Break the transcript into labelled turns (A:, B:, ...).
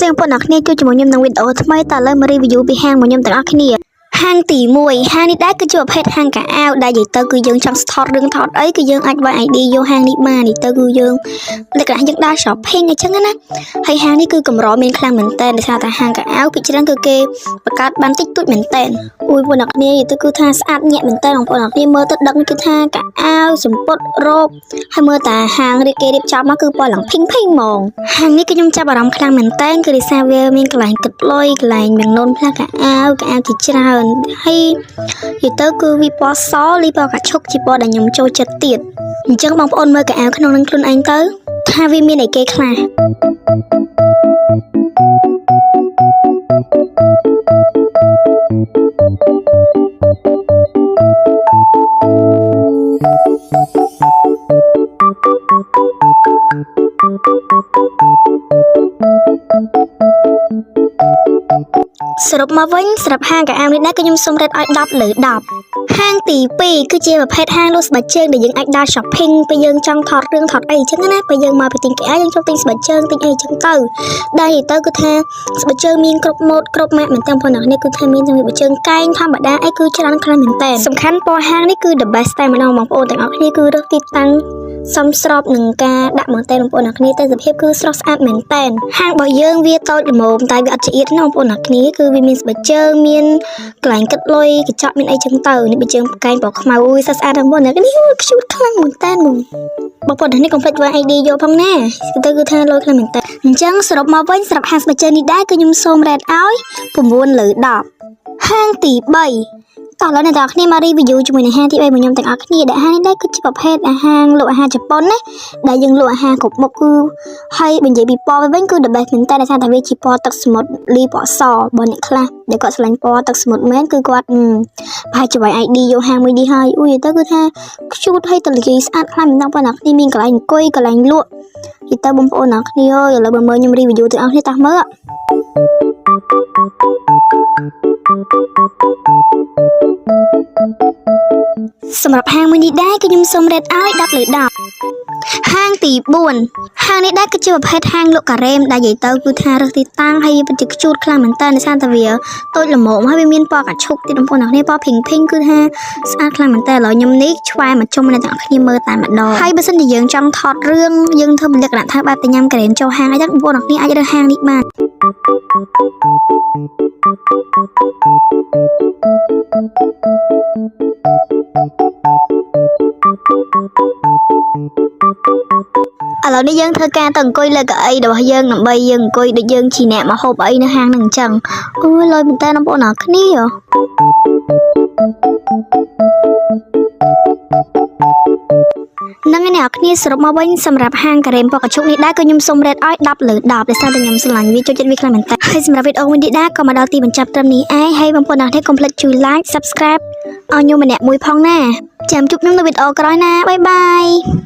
A: ស្តីបងប្អូនអ្នកគ្នាជួបជាមួយខ្ញុំក្នុងវីដេអូថ្មីតើឥឡូវមក review ពីហាងរបស់ខ្ញុំទាំងអស់គ្នាហាងទី1ហាងនេះដែរគឺជាប្រភេទហាងខោអាវដែលនិយាយទៅគឺយើងចង់ថតរឿងថតអីគឺយើងអាចវាយ ID យកហាងនេះបាននេះទៅគឺយើងលក្ខណៈយើងដើរ shopping អញ្ចឹងណាហើយហាងនេះគឺកម្រមានខ្លាំងមែនតើដោយសារតែហាងខោអាវពីច្រើនគឺគេបង្កើតបានតិចតួចមែនតើអូយបងប្អូនអ្នកគ្នានិយាយទៅគឺថាស្អាតញាក់មែនតើបងប្អូនអ្នកគ្នាមើលទៅដឹងគឺថាខោអាវសំពត់រ៉ូបហើយមើលតាហាងរៀបគេរៀបចំមកគឺពណ៌ឡើងភីងភីងហ្មង ហាងនេះគឺខ្ញុំចាប់អារម្មណ៍ខ្លាំងមែនតើគឺដោយសារវាមានកន្លែងគិតលុយកន្លែងមាននូនផ្លាស់ខោអាវខោអាវជាច្រើនហើយនិយាយទៅគឺវាពណ៌សលីពណ៌កាឈុកជាពណ៌ដែលខ្ញុំចូលចិត្តទៀតអញ្ចឹងបងប្អូនមើលខោអាវក្នុងនឹងខ្លួនឯងទៅថាវាមានអីគេខ្លះ សរុបមកវិញសម្រាប់ហាងខោអាវនេះដែរគឺខ្ញុំសូម rate ឲ្យ10លើ10ហាងទី2គឺជាប្រភេទហាងលក់ស្បែកជើងដែលយើងអាចដើរ shopping ពេលយើងចង់ថតរឿងថតអីអញ្ចឹងណាពេលយើងមកពីទិញខោអាវយើងចូលទិញស្បែកជើងទិញអីអញ្ចឹងទៅដែលនិយាយទៅគឺថាស្បែកជើងមានគ្រប់ម៉ូដគ្រប់ម៉ាកមែនតើបងប្អូននេះគឺថាមានទាំងស្បែកជើងកែងធម្មតាអីគឺច្រើនខ្លាំងមែនតើសំខាន់ពណ៌ហាងនេះគឺ the best តែម្ដងបងប្អូនទាំងអស់គ្នាគឺរើសទីតាំងសមស្របនឹងការដាក់មកតែបងប្អូនអ្នកគ្នាតែសភាពគឺស្រស់ស្អាតមែនតែនហាងរបស់យើងវាតូចល្មមតែវាអត់ចៀតណាបងប្អូនអ្នកគ្នាគឺវាមានស្បែកជើងមានកន្លែងគិតលុយកញ្ចក់មានអីចឹងទៅនេះស្បែកជើងកែងពណ៌ខ្មៅអូយស្អាតបងប្អូនអ្នកគ្នាអូយខ្ជូតខ្លាំងមែនតែនហ្មងបងប្អូននេះកុំភ្លេចវា ID យកផងណាទៅគឺថាលុយខ្លាំងមែនតើអញ្ចឹងសរុបមកវិញសម្រាប់ហាងស្បែកជើងនេះដែរគឺខ្ញុំសូម rate ឲ្យ9លើ10ហាងទី3តោះឥឡូវអ្នកទាំងអស់គ្នាមក review ជាមួយនឹងហាងទី3របស់ខ្ញុំទាំងអស់គ្នាដែលហាងនេះដែរគឺជាប្រភេទអាហារលក់អាហារជប៉ុនណាដែលយើងលក់អាហារគ្រប់មុខគឺហើយបើនិយាយពីពណ៌វិញគឺ the best មែនតើដោយសារតែវាជាពណ៌ទឹកសមុទ្រលីពណ៌សបើអ្នកខ្លះដែលគាត់ស្រឡាញ់ពណ៌ទឹកសមុទ្រមែនគឺគាត់ប្រហែលជាវាយ ID យកហាងមួយនេះហើយអូយទៅគឺថាខ្ជូតហើយតលីស្អាតខ្លាំងមែនតើបងប្អូនអ្នកគ្នាមានកន្លែងអង្គុយកន្លែងលក់និយាយទៅបងប្អូនអ្នកគ្នាអើយឥឡូវបើមើលខ្ញុំ review ទាំងអស់គ្នាតោះមើល សម្រាប់ហាងមួយនេះដែរគឺខ្ញុំសូម rate ឲ្យ10លើ10ហាងទី4ហាងនេះដែរគឺជាប្រភេទហាងលក់ការ៉េមដែលនិយាយទៅគឺថារើសទីតាំងហើយវាពិតជាខ្ជូតខ្លាំងមែនតើដោយសារតែវាតូចល្មមហើយវាមានពណ៌កាឈុកទៀតបងប្អូនអ្នកគ្នាពណ៌ភីងភីងគឺថាស្អាតខ្លាំងមែនតើឥឡូវខ្ញុំនេះឆ្វែមកជុំអ្នកទាំងអស់គ្នាមើលតែម្ដងហើយបើសិនជាយើងចង់ថតរឿងយើងធ្វើលក្ខណៈថាបែបទៅញ៉ាំការ៉េមចូលហាងអីចឹងបងប្អូនអ្នកគ្នាអាចរើសហាងនេះបាន ឥឡូវនេះយើងធ្វើការទៅអង្គុយលើកៅអីរបស់យើងដើម្បីយើងអង្គុយដូចយើងជាអ្នកមកហូបអីនៅហាងហ្នឹងអញ្ចឹងអូយលយមែនតើបងប្អូនអរគ្នានឹងឯអ្នកគ្នាសរុបមកវិញសម្រាប់ហាងការ៉េមពណ៌កញ្ជុកនេះដែរក៏ខ្ញុំសូម rate ឲ្យ10លើ10ដោយសារតែខ្ញុំស្រឡាញ់វាចូលចិត្តវាខ្លាំងមែនតើហើយសម្រាប់វីដេអូមួយនេះដែរក៏មកដល់ទីបញ្ចប់ត្រឹមនេះឯងហើយបងប្អូនអរគ្នាកុំភ្លេចជួយ like subscribe ឲ្យខ្ញុំម្នាក់មួយផងណាចាំជួបខ្ញុំនៅវីដេអូក្រោយណាbye bye.